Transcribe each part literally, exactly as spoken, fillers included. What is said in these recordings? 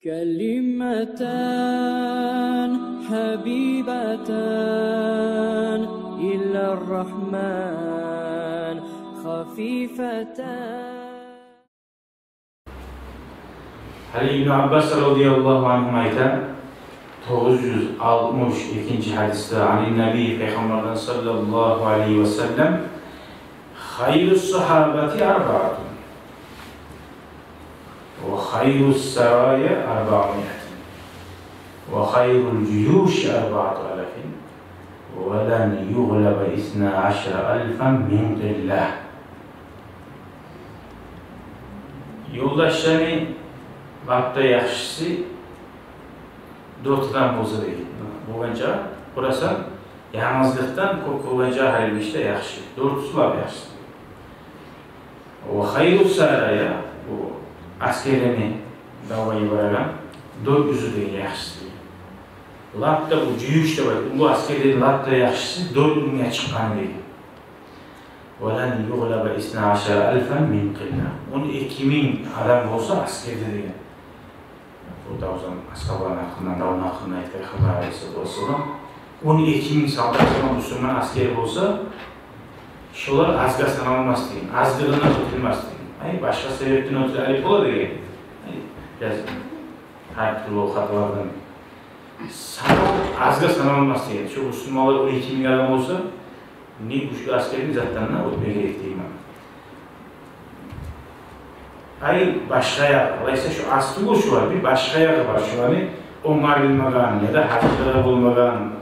كلمتان حبيبتان إلى الرحمن خفيفتان. Гьали Ибну Аббас радияллагьу ангьума айта, тогъуз юз алтмыш экинчи гьадисде, عن النبي, Пайхаммардан саллаллагьу алайгьи ва саллам: خير الصحابة أربعة، وخير السرايا أربعمائة، وخير الجيوش أربعة آلاف، ولن يغلب اثنا عشر ألفا من قلة. Ёлдашланы лап да яхшысы дёрт адам болса деген. Болгъанча къурасан, янгызлыкъдан кёп болгъанча гьар бир ишде яхшы. Дёртюсю лап яхшысы. وخير السرايا, бу аскерлени давгъа йибереген, дёрт юзю деген яхшысы. Лап да бу жуюш деп айта, уллу аскерлени лап да яхшысы дёрт мингге чыкъгъаны деген. ولن يغلب اثنا عشر ألفا من قلة. Он эки минг адам болса аскерде деген. Бу да озан асгьабаланы гьакъындан, давну гьакъындан айтгъан Пайхаммар алайгьиссалату вассалам. Он эки минг солдат, бусурман аскери болса, шолар азгъа саналмас деген, аздыгъындан оьтюлмес деген. Ай, башгъа себепден оьтюле алып бола деген. Ай, бираз гьар тюрлю хаталардан. Санав азгъа саналмас деген. Шо бусурманлар он эки минг адам болса, не гючлю аскерни затдан да оьтме герек деймен. Ай, башгъа ягъы, алайса шо аз тюгюл шолар, бир башгъа ягъы бар шоланы, онгарылмагъан яда гьазирде де болмагъан,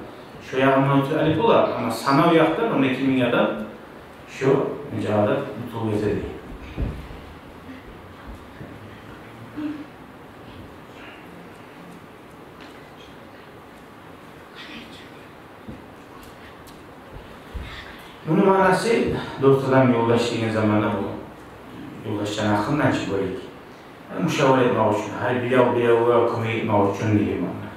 шо ягъындан оьтюп алып бола, амма санав якъдан он эки минг адам шо жагъада утулуп гете дей. Муну маънасы, дёрт адам ёлдаш деген заманда бу ёлдашланы гьакъындан чы бёлек. Яни мушавара этмек учун, гьар бирев-биревге кёмек этмек учун деген маъна.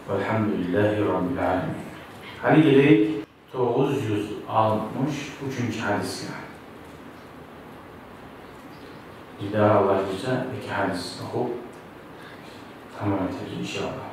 والحمد لله رب العالمين. Гьали гелейик тогъуз юз алтмыш уьчюнчю гьадисге. Бир дагъы, Аллагь буюрса, эки гьадис охуп тамам этербиз, иншааллагь.